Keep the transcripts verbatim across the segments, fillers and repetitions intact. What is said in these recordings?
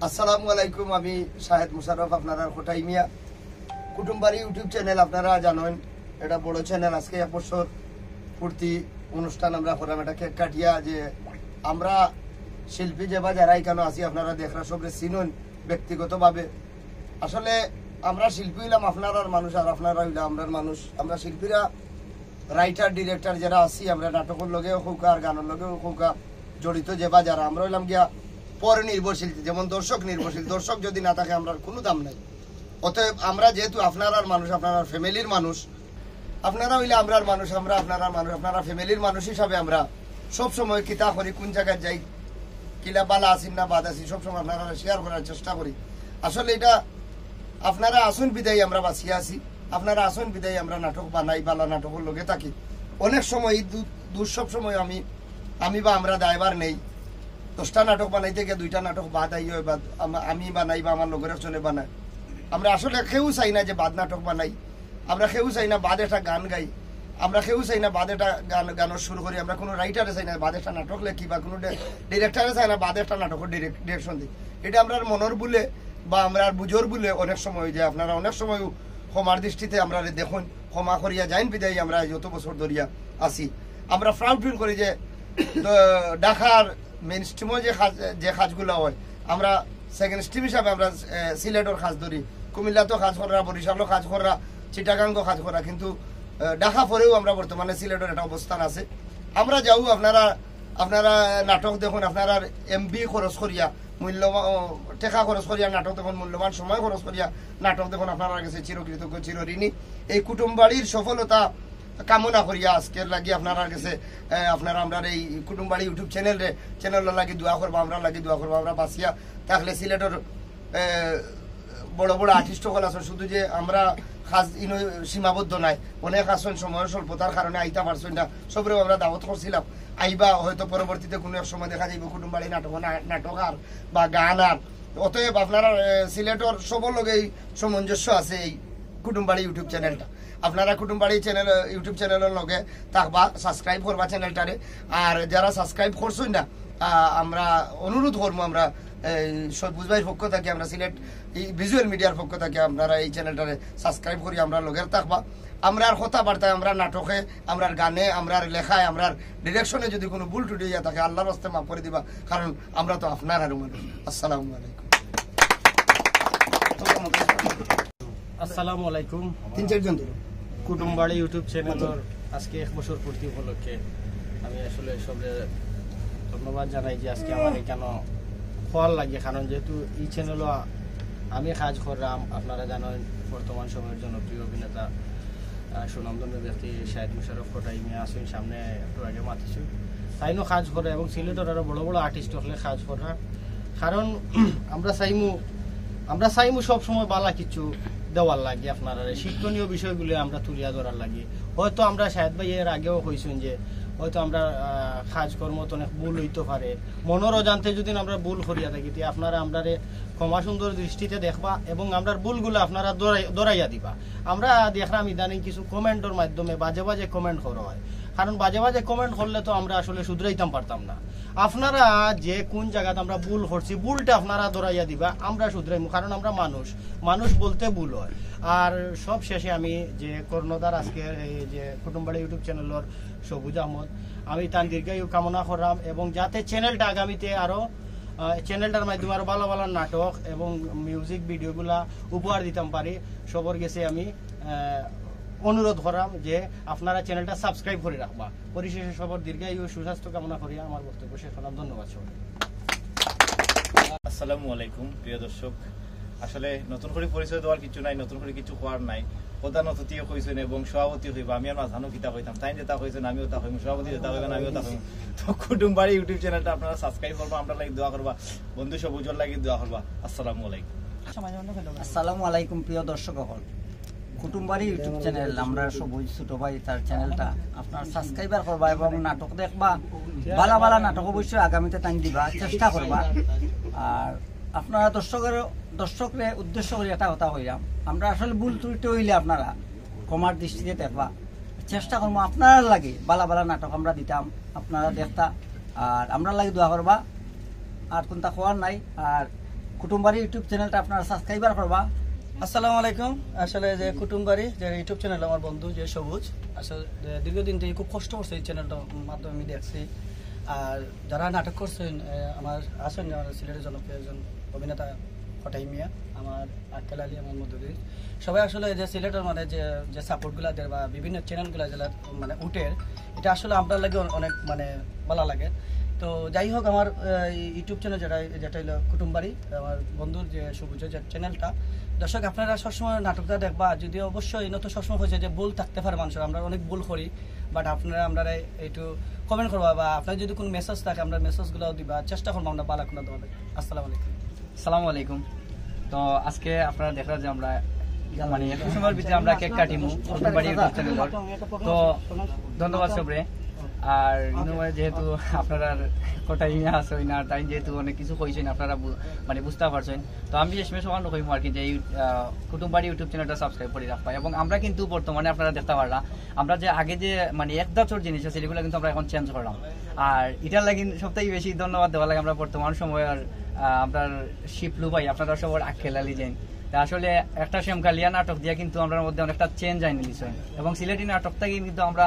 আসসালামু আলাইকুম, আমি শাহেদ মুশাররফ, আপনারার খোটাই মিয়া। কুটুমবাড়ি YouTube চ্যানেল আপনারা জানেন, এটা বড় চ্যানেল। আজকে এক বছর পূর্তি অনুষ্ঠান আমরা করাম, এটা কেক কাটিয়া। যে আমরা শিল্পী যেবা যারা এখানে আছি, আপনারা দেখরা সবরে চিনইন ব্যক্তিগতভাবে। আসলে আমরা শিল্পী অইলাম আপনারার মানুষ, আর আপনারা অইলা আমরার মানুষ। আমরা শিল্পীরা রাইটার, ডিরেক্টর যেরা আছি, আমরা নাটকর লগেও কউক্কা আর গানর লগেও কউক্কা জড়িত যেবা যারা, আমরা অইলাম গিয়া পর নির্ভরশীল, যেমন দর্শক নির্ভরশীল। দর্শক যদি না থাকে, আমরার কুনু দাম নাই। অতএব আমরা যেহেতু আপনারার মানুষ, আপনারার ফ্যামিলির মানুষ, আপনারা অইলা আমরার মানুষ, আমরা আপনারার মানুষ, আপনারা ফ্যামিলির মানুষ হিসাবে আমরা সব সময় কিতা করি, কুন জাগাত যাই, কিলা বালা আছি না বাদ আছি, সব সময় আপনারারে শেয়ার করার চেষ্টা করি। আসলে এটা আপনারা আছইন বিদায়ী আমরা বাঁচিয়া আছি, আপনারা আছইন বিদায়ী আমরা নাটক বানাই, বালা নাটকর লগে থাকি। অনেক সময় এই দু-, দুঃসব সময় আমি, আমি বা আমরা দায়ভার নেই। দশটা নাটক বানাইতে গিয়া দুইটা নাটক বাদ আই অয়, বা আমা-, আমি বানাই বা আমার লগর একজনে বানায়। আমরা আসলে কেউ চাই না যে বাদ নাটক বানাই, আমরা কেউ চাই না বাদ একটা গান গাই, আমরা কেউ চাই না বাদ একটা গান, গানর সুর করি, আমরা কুনু রাইটারে চাই না বাদ একটা নাটক লেখি, বা কুনু ডি-, ডিরেক্টরে চাই না বাদ একটা নাটকর ডিরেক-, ডিরেকশন দিই। এটা আমরার মনর ভুলে বা আমরার বুঝর ভুলে অনেক সময় অই যায়। আপনারা অনেক সময় ক্ষমার দৃষ্টিতে আমরারে দেখইন, ক্ষমা করিয়া যাইন বিদায়ী আমরা যত বছর ধরিয়া আছি। আমরা প্রাউড ফিল করি যে, তো, ঢাকার মেইন স্ট্রিমো যে কাজ, যে কাজগুলা অয়, আমরা সেকেন্ড স্ট্রিম হিসাবে আমরা, এ, সিলেটর কাজ ধরি, কুমিল্লাত কাজ কররা, বরিশালো কাজ কররা, চিটাগাঙ্গো কাজ কররা, কিন্তু, এ, ঢাকা পরেও আমরা বর্তমানে সিলেটর একটা অবস্থান আছে। আমরা যাও, আপনারা, আপনারা নাটক দেখইন, আপনারার এমবি খরচ করিয়া, মূল্যবান, ও, টেকা খরচ করিয়া নাটক দেখইন, মূল্যবান সময় খরচ করিয়া নাটক দেখইন, আপনারার গেছে চিরকৃতজ্ঞ, চিরঋণী। এই কুটুমবাড়ির সফলতা কামনা করিয়া আজকের লাগি আপনারার গেছে, এ, আপনারা আমরার এই কুটুমবাড়ি YouTube চ্যানেলরে, চ্যানেলর লাগি দোয়া করবা, আমরার লাগি দোয়া করবা। আমরা বাঁচিয়া থাকলে সিলেটর, এ, বড় বড় আর্টিস্ট অকল আছইন, শুধু যে আমরা কাজ ইনো সীমাবদ্ধ নায়, অনেক আছইন সময়র স্বল্পতার কারণে আইতা পারছইন না, সবরেও আমরা দাওয়াত করছিলাম, আইবা হয়তো পরবর্তীতে কুনু এক সময় দেখা যাইবো কুটুমবাড়ি নাটক না-, নাটক আর বা গান আর। অতএব আপনারা, এ, সিলেটর সবর লগে এই সামঞ্জস্য আছে এই কুটুমবাড়ি YouTube চ্যানেলটা। আপনারা কুটুমবাড়ি চ্যানেল, এ, YouTube চ্যানেলর লগে থাকবা, সাবস্ক্রাইব করবা চ্যানেলটারে। আর যারা সাবস্ক্রাইব করছইন না, আ, আমরা অনুরোধ করমু, আমরা এই সবুজ ভাইর পক্ষ থাকি, আমরা সিলেট এই ভিজুয়াল মিডিয়ার পক্ষ থাকি আপনারা এই চ্যানেলটারে সাবস্ক্রাইব করি, আমরার লগে থাকবা। আমরার কথাবার্তায়, আমরার নাটকে, আমরার গানে, আমরার লেখায়, আমরার ডিরেকশনে যদি কুনু ভুল ত্রুটি অইয়া থাকে, আল্লার ওয়াস্তে মাফ করি দিবা, কারণ আমরা তো আপনারারউ মানুষ। আসসালামু আলাইকুম। আসসালামু আলাইকুম। তিন চাইরজন ধরো। কুটুমবাড়ি YouTube চ্যানেলর আজকে এক বছর পূর্তি উপলক্ষে আমি আসলে সবরে ধন্যবাদ জানাই যে আজকে আমার এখানো খোয়ার লাগে, কারণ যেহেতু এই চ্যানেলও আমি কাজ কররাম, আপনারা জানেন বর্তমান সময়ের জনপ্রিয় অভিনেতা, আহ, সুনামধন্য ব্যক্তি শাহেদ মুশাররফ খোটাই মিয়া আছইন সামনে, একটু আগে মাতিছইন, তাইনও কাজ কররা এবং সিলেটর আরো বড় বড় আর্টিস্ট অকলে কাজ কররা। কারণ আমরা চাইমু, আমরা চাইমু সব সময় বালা কিছু দেওয়ার লাগি, আপনারারে শিক্ষণীয় বিষয়গুলো আমরা তুলিয়া ধরার লাগি। হয়তো আমরা শাহেদ ভাই এর আগেও কইছইন যে হয়তো আমরা, আহ, কাজকর্মত অনেক ভুল অইতো পারে, মনর অজান্তে যদি আমরা ভুল করিয়া থাকি, তে আপনারা আমরারে ক্ষমা সুন্দর দৃষ্টিতে দেখবা এবং আমরার ভুলগুলা আপনারা ধরাই-, ধরাইয়া দিবা। আমরা দেখরাম ইদানিং কিছু কমেন্টর মাধ্যমে বাজে বাজে কমেন্ট করা হয়, কারণ বাজে বাজে কমেন্ট করলে তো আমরা আসলে শুধরাইতাম পারতাম না। আপনারা যে কুন জাগাত আমরা ভুল করছি, ভুলটা আপনারা ধরাইয়া দিবা, আমরা শুধরাইমু, কারণ আমরা মানুষ, মানুষ বলতে ভুল হয়। আর সব শেষে আমি যে কর্ণধার আজকে এই যে কুটুমবাড়ি YouTube চ্যানেলর সবুজ আহমদ, আমি তান দীর্ঘায়ু কামনা কররাম এবং যাতে চ্যানেলটা আগামীতে আরো, আহ, চ্যানেলটার মাধ্যমে আরো ভালা ভালা নাটক এবং মিউজিক ভিডিওগুলা উপহার দিতাম পারি। সবর গেছে আমি, আহ, অনুরোধ কররাম যে আপনারা চ্যানেলটা সাবস্ক্রাইব করি রাখবা। পরিশেষে সবর দীর্ঘায়ু সুস্বাস্থ্য কামনা করিয়া আমার বক্তব্য শেষ করলাম। ধন্যবাদ সবাই। আসসালামু আলাইকুম প্রিয় দর্শক, আসলে নতুন করি পরিচয় দেওয়ার কিছু নাই, নতুন করি কিছু কওয়ার নাই। প্রধান অতিথিও কইছইন এবং সভাপতি কইবা, আমি আর মাঝখানো কিতা কইতাম, তাইন যেতা কইছইন আমিও তা কইমু, সভাপতি যেতা কইবা আমিও তা কইমু। তো কুটুমবাড়ি YouTube চ্যানেলটা আপনারা সাবস্ক্রাইব করবা, আমরার লাগি দোয়া করবা, বন্ধু সবুজর লাগি দোয়া করবা। আসসালামু আলাইকুম। আসসালামু আলাইকুম প্রিয় দর্শক অকল, কুটুমবাড়ি YouTube চ্যানেল, আমরার সবুজ ছোট ভাই তার চ্যানেলটা আপনারা সাবস্ক্রাইবার করবা এবং নাটক দেখবা, বালা বালা নাটক অবশ্যই আগামীতে তাইন দিবা, চেষ্টা করবা। আর আপনারা দর্শকরে উদ্দেশ্য করি একটা কথা কইরাম, আমরা আসলে ভুল ত্রুটি অইলে আপনারা ক্ষমার দৃষ্টিতে দেখবা, চেষ্টা করমু আপনারার লাগি বালা বালা নাটক আমরা দিতাম, আপনারা দেখতা, আর আমরার লাগি দোয়া করবা। আর কুনতা কওয়ার নাই। আর কুটুমবাড়ি YouTube চ্যানেলটা আপনারা সাবস্ক্রাইবার করবা। আসসালামু আলাইকুম। আসলে যে কুটুমবাড়ি যে YouTube চ্যানেল, আমার বন্ধু যে সবুজ, আসলে দীর্ঘদিন থেকে খুব কষ্ট করছে এই চ্যানেলটার মাধ্যমে আমি দেখছি। আর যারা নাটক করছেন, আহ, আমার আছেন যে আমাদের সিলেটের জনপ্রিয় একজন অভিনেতা কটাই মিয়া, আমার আক্কেল আলী, আমার মধ্যে সবাই আসলে যে সিলেটের মানে যে যে সাপোর্টগুলা দেয় বা বিভিন্ন চ্যানেলগুলা যেটা মানে উঠের, এটা আসলে আমরার লাগি অন- অনেক মানে ভালা লাগে। তো যাই হোক, আমার আহ, এই YouTube চ্যানেল যেটা যেটা হলো কুটুমবাড়ি, আমার বন্ধুর যে সবুজের যে চ্যানেলটা, দর্শক আপনারা সবসময় নাটকটা দেখবা। আর যদি অবশ্যই নত সবসময় হয়েছে যে ভুল থাকতে পারে মানুষের, আমরা অনেক ভুল করি, বাট আপনারা আমরা একটু কমেন্ট করবা বা আপনার যদি কোনো মেসেজ থাকে আমরা মেসেজগুলোও দিবা, চেষ্টা করবো আমরা ভালা কোনো দেওয়ার। আসসালামু আলাইকুম। সালামু আলাইকুম। তো আজকে আপনারা দেখরা যে আমরা মানে একটু সময়ের ভিতরে আমরা কেক কাটিমু কুটুমবাড়ি YouTube চ্যানেল। তো ধন্যবাদ সবরে। আর ইনো যেহেতু আপনারা কটাই মিয়া আছে না, তাই যেহেতু অনেক কিছু কইছেন আপনারা বু- মানে বুঝতে পারছেন। তো আমি শেষমেশ সবার কইমু আর কি যে এই আহ, কুটুমবাড়ি YouTube চ্যানেলটা সাবস্ক্রাইব করে রাখবা। এবং আমরা কিন্তু বর্তমানে আপনারা দেখতে পারলা আমরা যে আগে যে মানে এক দাচর জিনিস আছে এগুলো কিন্তু আমরা এখন চেঞ্জ করলাম। আর এটার লাগি সবথেকে বেশি ধন্যবাদ দেওয়া লাগে আমরা বর্তমান সময় আর আহ, আমরা শিপলু ভাই, আপনারা সবার আক্কেল আলী জেন। তা আসলে একটা শ্যামকালিয়া নাটক দিয়া কিন্তু আমরার মধ্যে অনেকটা চেঞ্জ আনি দিছে। এবং সিলেটি নাটক থাকি কিন্তু আমরা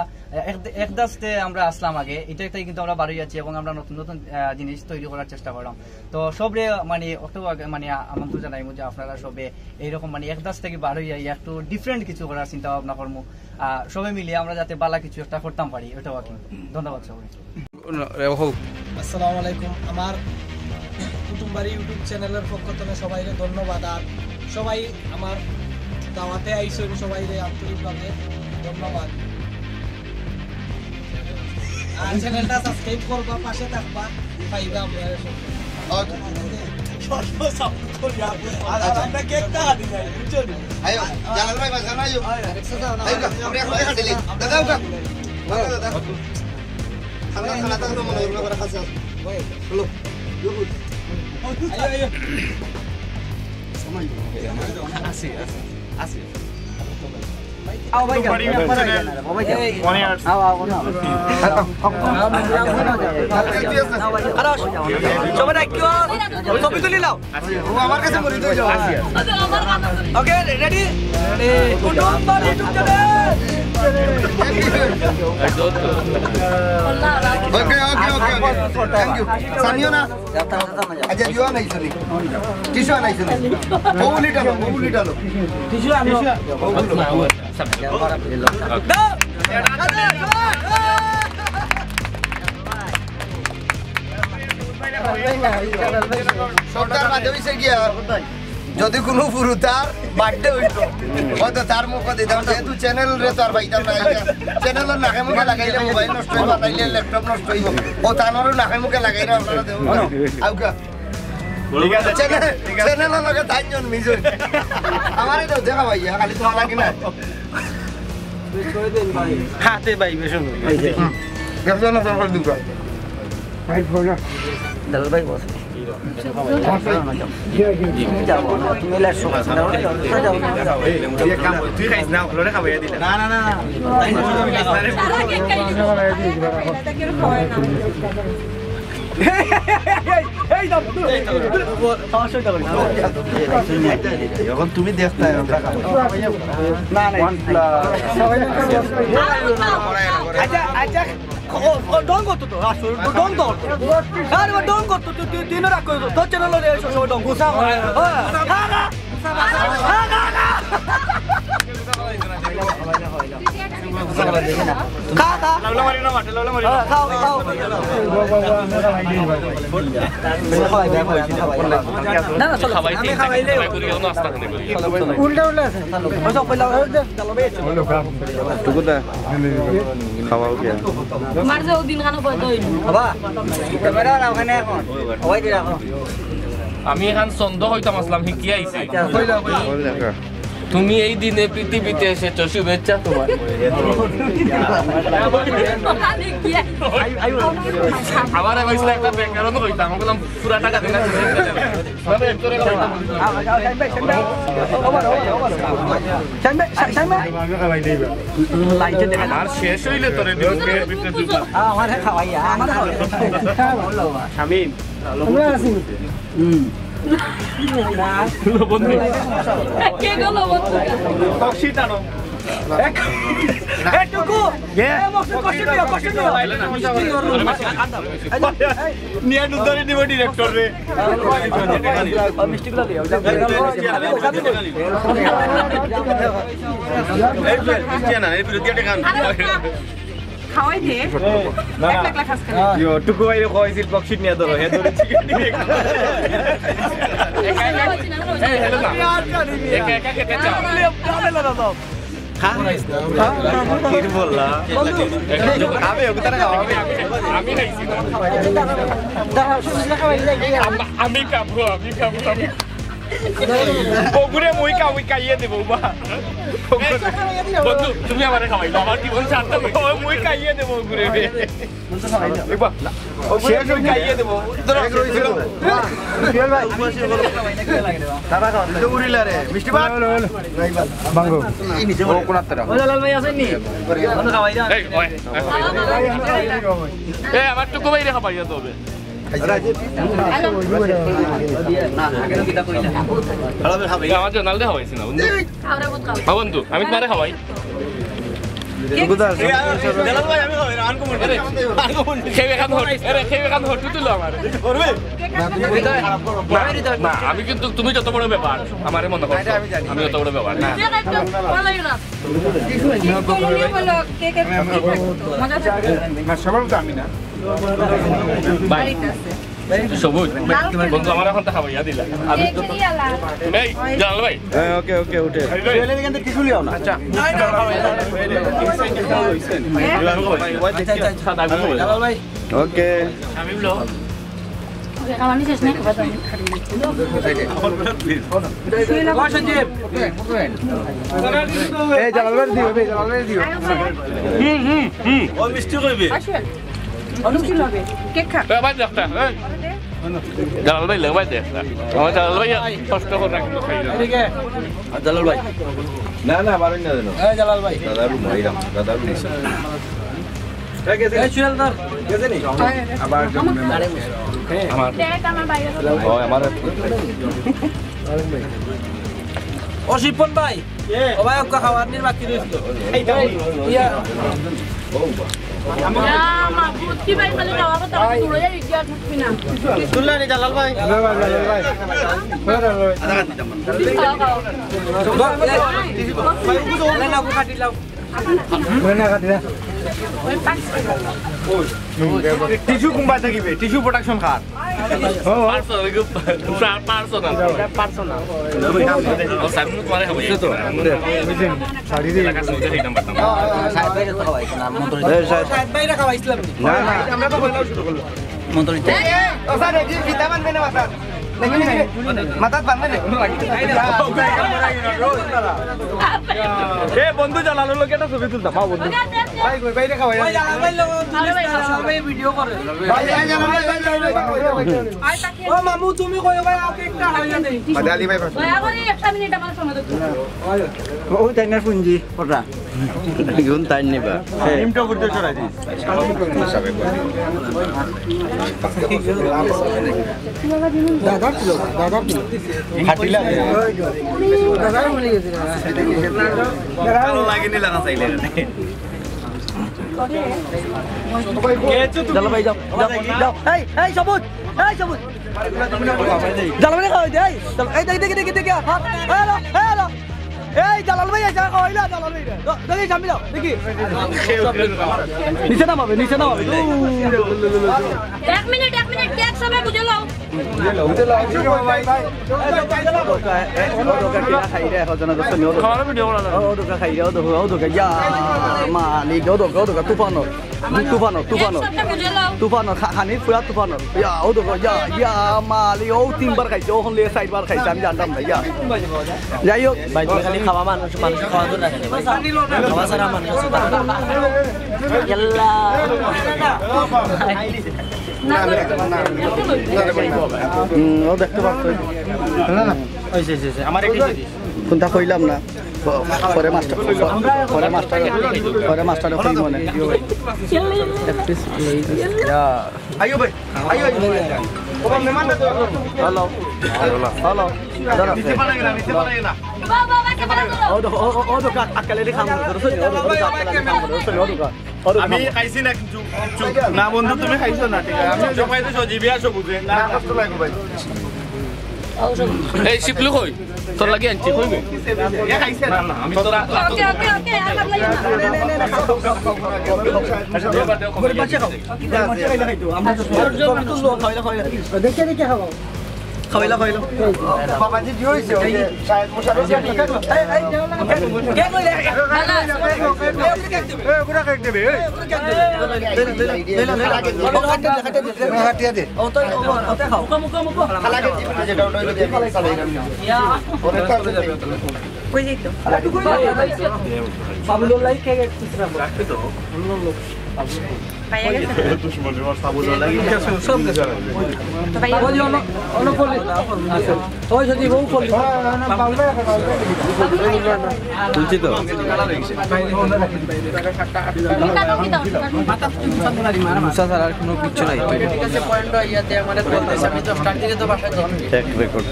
এক এক দাস্তে আমরা আসলাম আগে, এটা থাকি কিন্তু আমরা বারোই আছি এবং আমরা নতুন নতুন আহ, জিনিস তৈরি করার চেষ্টা করলাম। তো সবরে মানে অত আগে মানে আমন্ত্রণ জানাইমু যে আপনারা সবে এইরকম মানে এক দাস থাকি বারোই আই একটু ডিফারেন্ট কিছু করার চিন্তা ভাবনা করমু। আহ, সবে মিলিয়ে আমরা যাতে ভালা কিছু একটা করতাম পারি, ওটাও আর কি। ধন্যবাদ সবাই। হোক। আসসালামু আলাইকুম। আমার কুটুমবাড়ি YouTube চ্যানেলের পক্ষ থেকে সবাইরে ধন্যবাদ। আর সবাই আমার দাওয়াতে আইসেন, সবাইরে আন্তরিকভাবে ধন্যবাদ। আর চ্যানেলটা সাবস্ক্রাইব করবা, পাশে থাকবা, পাইবা আপনারা সব। ওকে। সর্ব সাপোর্ট করি আর, আর আমরা কেকটা কাটি যাই, বুঝছো নি? আইও, জালাল ভাই, বাসা না আইও। আইও, আমরা এখন দেখা দিলি। দাদা, ওকা। দাদা, দাদা। খানা, খানা, তাহলে মনে হয় ওরা কাছে আসবে। হ্যালো। আইও, আইও। সময়। আসি, আসি, আসি। আও ভাই, বাড়ি আও, আও, আও, আও। আও, আও, আও। আরো আসো। সবাই ডাকিও। ছবি তুলি নাও। ও আমার কাছে বলি, তুই যাও। Okay, ready? এ, Kutumbari YouTube channel. Okay, okay, okay, okay. Thank you. সানিও না? আচ্ছা, জুয়া নাই শুনি। টিস্যু নাই শুনি। বউ লিটালো, বউ লিটালো। টিস্যু আনো। সর্দার মাঝে হইছে গিয়া, যদি কোনো পুরুতার বার্থডে হইতো, হয়তো তার মুখে দিতাম, যেহেতু চ্যানেল রে তো আর পাইতাম না। চ্যানেলের নাকে মুখে লাগাইলে মোবাইল নষ্ট হইব, নাইলে ল্যাপটপ নষ্ট হইব। ও তানোরও নাকে মুখে লাগাইলে আপনারা দেবো। আউকা। ঠিক আছে, ঠিক আছে। চ্যানেল, চ্যানেলের লগে তাইন জন মিজুন। আমারে তো দেখা ভাই, খালি তো লাগি না। হাতে ভাই, বেশ সুন্দর। হুম। দেখো না, তোমার দুটো। ভাই, ফোন না। দাদা ভাই, বস। তুমি যাও না, তুমি লেট শো। যাও, যাও, যাও। তুই খাইস না, লড়ে খাবে দিলে। না, না, না, না। এই, এই, এই, দাও, দাও। এখন তুমি দেখতে না, না। One plus. আচ্ছা, আচ্ছা। ও, ও, ডং করতো তো, আসলে, ও ডং তো করতো। আরে, ও ডং করতো, তুই, তুই, তুই না রাখ করতো। তোর চ্যানেল হলে এসে সবাই ডং করছে। হ্যাঁ। খা, খা। খা, খা, খা। খা, খা। লাউলা মারি না মাঠে, লাউলা মারি না। হ্যাঁ, খাও, খাও। না, না, চলো। খাবাই আমি খাবাইলে। উল্টা উল্টা আছে। ওই সব কইলা, ওই যে টুকুটা খাওয়াও গিয়া। আমার যে ওদিন খানো বন্ধ হইল। বাবা, ক্যামেরা লাও কেনে এখন? ওই দিন রাখো। আমি এখন ছন্দ কইতাম আসলাম, হিকি আইছি। আচ্ছা, কইলা, কইলা। তুমি এই দিনে পৃথিবীতে এসেছো, শুভেচ্ছা তোমার। আবার আমি একটা ব্যাকরণ কইতাম, আমি বললাম, পুরা টাকা দিন। আর শেষ হইলে তোরে দিব। আমার খাওয়াইয়া, আমার খাওয়াইয়া। শামিম। আমরা আছি। হুম। লবণ নেই। কে গো লবণ? বক্সি টানো। এক, একটুকু। এ, বক্সি কষ্ট দিও, কষ্ট দিও। নিয়ে দুধরে দিব ডিরেক্টর রে। মিষ্টিগুলো দিও। এই ফের, মিষ্টি আনা, এই ফের, দিয়ে টেকা আন। খাওয়াই দে। না, না। একলা একলা খাস কেনে? ইয়ো, টুকু ভাইরে কইছিল বক্সিট নিয়া ধরো, হে ধরে চিকেন দিয়ে। একা একা খেতে চাও? খা। কি বললা? খাবে, ওকে তারা খাওয়াবে। আমি খাইছি না। আমি, আমি খাবো, আমি খাবো, আমি বগুরে মুই কা-, মুই খাইয়ে দেবো, বা। বন্ধু, তুমি আমারে খাওয়াইলা, আমার জীবন সার্থক হইছে। ও, মুই খাইয়ে দেবো বগুরে রে। একবার, ও, মুই খাইয়ে দেবো। ধরো, ধরো। তারা খাওয়া, তো উড়িলা রে, মিষ্টি ভাত। বাঙ্গো। ও, কোন আত্মারা? ওলা লাল ভাই আছেন নি? বন্ধু খাওয়াই দাও। এই, ওই। এই, আমার টুকু ভাইরে খাওয়াইয়া তো হবে। আমার জনাল দে খাওয়াইছি না, বন্ধু। হ্যাঁ, বন্ধু, আমি তোমারে খাওয়াই। খেয়ে এখান হট, আরে, খেয়ে এখান হট, তুই তুলো আমার। না, না, আমি কিন্তু, তুমি যত বড় ব্যাপার, আমারে মনে করছো, আমি অত বড় ব্যাপার না। সবুজ, বন্ধু, আমার এখন তো খাওয়াইয়া দিলা। এই, জালাল ভাই। হ্যাঁ, ওকে, ওকে, উঠে। এই, এই। আচ্ছা। ওকে। আমার শেষ নাই, খাবার দাও। এই, জালাল ভাই দিও, এই, জালাল ভাই দিও। হুম, হুম, হুম। ও মিষ্টি কইবে। মিষ্টি লগে। কেক খা। এ, ভাই, দেখতা, এই। জালাল ভাই, লে, ভাই, দেখতা। আমার জালাল ভাই কষ্ট করে রাখতে খাই না। আর জালাল ভাই। না, না, বারোই না যেন। এই জালাল ভাই। দাদার রুম, এই রাম, দাদার রুম। এই গেছে? এই সুহেল ধর। গেছে নি? আবার জন্মে। আমার। দেখ, আমার বাইরে। ও, আমার। ও শিপন ভাই। ও ভাই, ওকে খাওয়ার নিয়ে বাকি রইছিল। ইয়া। ইয়া, মাহবুব, কি ভাই, খালি খাওয়ার কথা, আমি দূরে যাই, কি আর থাকবি না। তুললা নি জালাল ভাই? জালাল ভাই, জালাল ভাই। খাও, খাও। টিস্যু কুম্বা থাকিবে, টিস্যু প্রোডাকশন কার? ও, ও। Personal, personal. পার্সোনাল। ও, স্যার, তোমার হবে। বুঝছো তো? শাড়ি দিয়ে। এলাকার সঙ্গে সেই নাম্বারটা। এই, শাহেদ। শাহেদ ভাইরে খাওয়াইছিলাম। না, না। আমরা তো বললাম শুরু করলো। মন্ত্রী। ও স্যার, এই যে ফিতা বানবে না মাথাত। দেখুন, দেখুন। মাথাত বানবে না। এ বন্ধু, জালালর লগে একটা ছবি তুলতাম, হ্যাঁ বন্ধু। ভাই, কই, বাইরে খাওয়াই। ওই জালাল ভাই লোক, তুলিস না, জালাল ভাই ভিডিও করে। ভাই, ভাই, জালাল ভাই, ভাই, ভাই, ভাই, ভাই। ও মামু, তুমি কই ভাই, আমাকে একটা হাওয়া দেই। বাদে আলী ভাই, পাশে। দয়া করে একটা মিনিট আমার সময় দাও। ওই তাই না পুঞ্জি, ওটা। গুণ তাই নিবা। নিমটা করতে চড়াই দিস। দাদা ছিল, দাদা ছিল। ফাটিলা। দাদা ভুলে গেছে। ভালো লাগেনি লাগা চাইলে। চলো ভাই, যাও, যাও, যাও। এই, এই, সবুজ, এই, সবুজ। জালাল ভাই খাওয়াই দে, এই। চলো, এই, দেখি, দেখি, দেখি, দেখি, হ্যাঁ, হ্যালো, হ্যালো। এই, জালাল ভাই, এই, জালাল ভাই, জালাল ভাই। দ-, দেখি, সামনে যাও, দেখি। নিচে নামাবে, নিচে নামাবে। এক মিনিট, এক মিনিট, কেক সবে বুঝে লও। মালিক, ও দেখো, ও দেখো, তুফানো। তুফানো, তুফানো। একসাথে বুঝে লও। তুফানো, খা-, খানি পুরা তুফানো। ইয়া, ও দেখো, ইয়া, ইয়া, মালি, ও তিনবার খাইছে, ও হলে চারবার খাইছে, আমি জানতাম না, ইয়া। যাই হোক। ভাই, তুমি খালি খাওয়া মানুষ, মানুষ খাওয়া দূর রাখে। খাওয়া ছাড়া মানুষ আছে। ইয়াল্লা। হুম, ও দেখতে পাচ্ছ। না, না। ওই, সে, সে, সে। আমার একটু কোনটা কইলাম না। পরে মাস্টার, পরে মাস্টার, পরে মাস্টার কই মনে। ইয়া। আইও ভাই, আইও, আইও। ও ভাই, মেহমান না তো। Hello, hello, hello. নিচে পালা গেলা, নিচে পালা গেলা। ও তো, ও, ও, ও তো কা-, আক্কালে দি কাম করে, বুঝছো নি? ও তো, ও তো আক্কালে দি কাম করে, বুঝছো নি? ও তো কা-, ও তো আমি কাম করে। খাইছি না কিন্তু, চুপ। না বন্ধু, তুমি খাইছো না, ঠিক আছে? আমি জমাই দিছো, জিবি আসো বুঝে। না, কষ্ট লাগবে ভাই। এই শিপলু কই? তোর লাগি আনছি, কইবে? এ খাইছে না, না, আমি তোরা ওকে, ওকে, ওকে, আর ভাবলাই না। দেখে, দেখে খাবো। খাওয়াইলা, খাওয়াইলা। বাবাজি, কি হইছে? ওই যে শাহেদ মোশাররফ। এই, এই, কেক লইলে। এ, পুরা কেক দেবে, এই। লইলা, লইলা, লইলা, লইলা। কাটিয়া দে। ও তো, ও, ও তো খাও। মুখো, মুখো, মুখো। খালা কেক দিবি না, যেটা ওটা হইলো দিয়ে খালাই খালাই। ইয়া। ওরে তো ওই যে তো। বাবুলুল্লাহ কেক এক টুকরা। রাখতে তো। পাইয়া গেছে। দুশমন, আমার সাবুল লাগে। ঠিক আছে, সব গেছে। তো পাইয়া গেছে। তুলছি তো। তুমি কাটো কি দাও? মুসা ছাড়া আর কোনো কিচ্ছু নাই। ঠিক আছে, পয়েন্ট ইয়াতে আমাদের বলতেছে, আমি তো স্টার্টিং এ তো বাসায় যাই। Track record.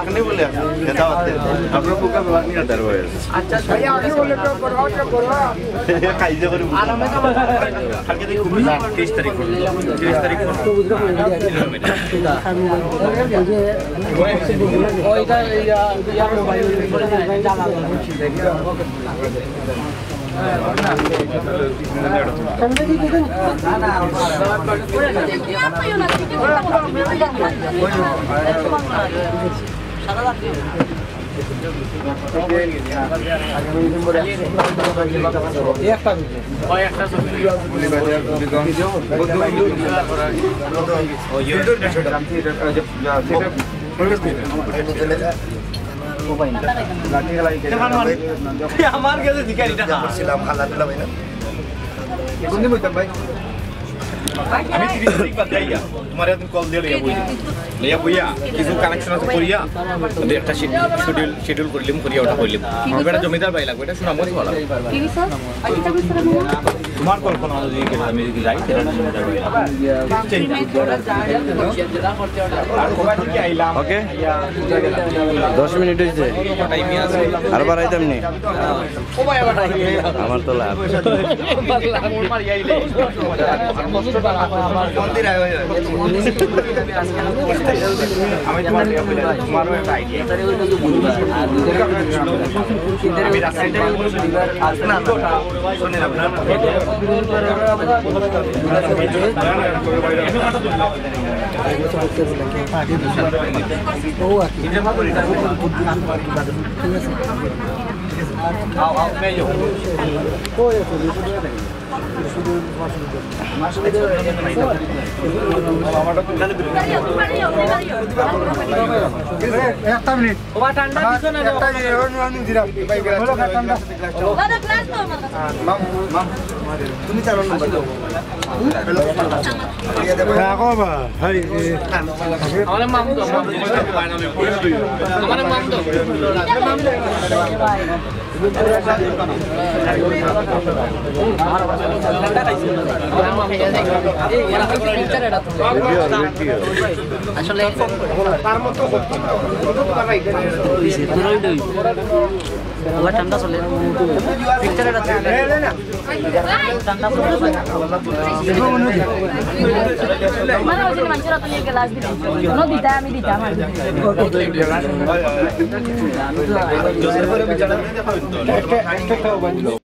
আপনি বলে, এটা হচ্ছে, আপনার বুকে বাবা নিয়ে দাঁড় হয়ে আছে। আচ্ছা, ভাই, আপনি বলে তো করবা, তো করবা। কাইজে করে বুঝলাম। কালকে দেখি না, তেইশ তারিখ করবো। তেইশ তারিখ করবো। ওইটা, ইয়া, ইয়া, মোবাইল। আমার কাছে জিজ্ঞাসা এটা। করছিলাম, হালা দিলাম, এই না? কোন দিন বলতাম ভাই? আমি তিরিশ তারিখ বাদ যাইয়া, তোমার একদিন কল দিয়ে লইয়া বই। লইয়া বইয়া, কিছু কানেকশন আছে করিয়া, ওদের একটা শিডিউল, শিডিউল করিলিম, করিয়া ওটা করিলিম। এবার জমিদার ভাই লাগবে, এটা শোনা মনে ভালো। কি স্যার? আচ্ছা, স্যার, আমি তোমার কল্পনা অনুযায়ী গেলে আমি যদি যাই, তাহলে আমি যাবো। আর কবার থেকে আইলাম। ওকে। দশ মিনিট হইছে। টাইমে আছে। আর বাড়াইতাম নি? আমার তো লাভ। আমি তোমার ইয়ে বলে, তোমারও একটা আইডিয়া। আমি রাস্তায় না, না। একটা মিনিট। ওবা ঠান্ডা দিছো না রে? একটা মিনিট, ওই নুন দিলাম। ভাই, গ্লাস বলো, ঠান্ডা। দাদা, গ্লাস দাও আমার কাছে। মাম, মাম, তুমি চার নম্বর দাও। রাখো বা, হাই, এ। আমারে মাম দাও। আমারে মাম দাও। আসলে তার মতো ওবা ঠান্ডা চলে। পিকচার এটা ঠান্ডা চলে। মানে ওই যে মানুষের অত নিয়ে গেলাস দিলাম। কোনো দিতা আমি দিতাম আর।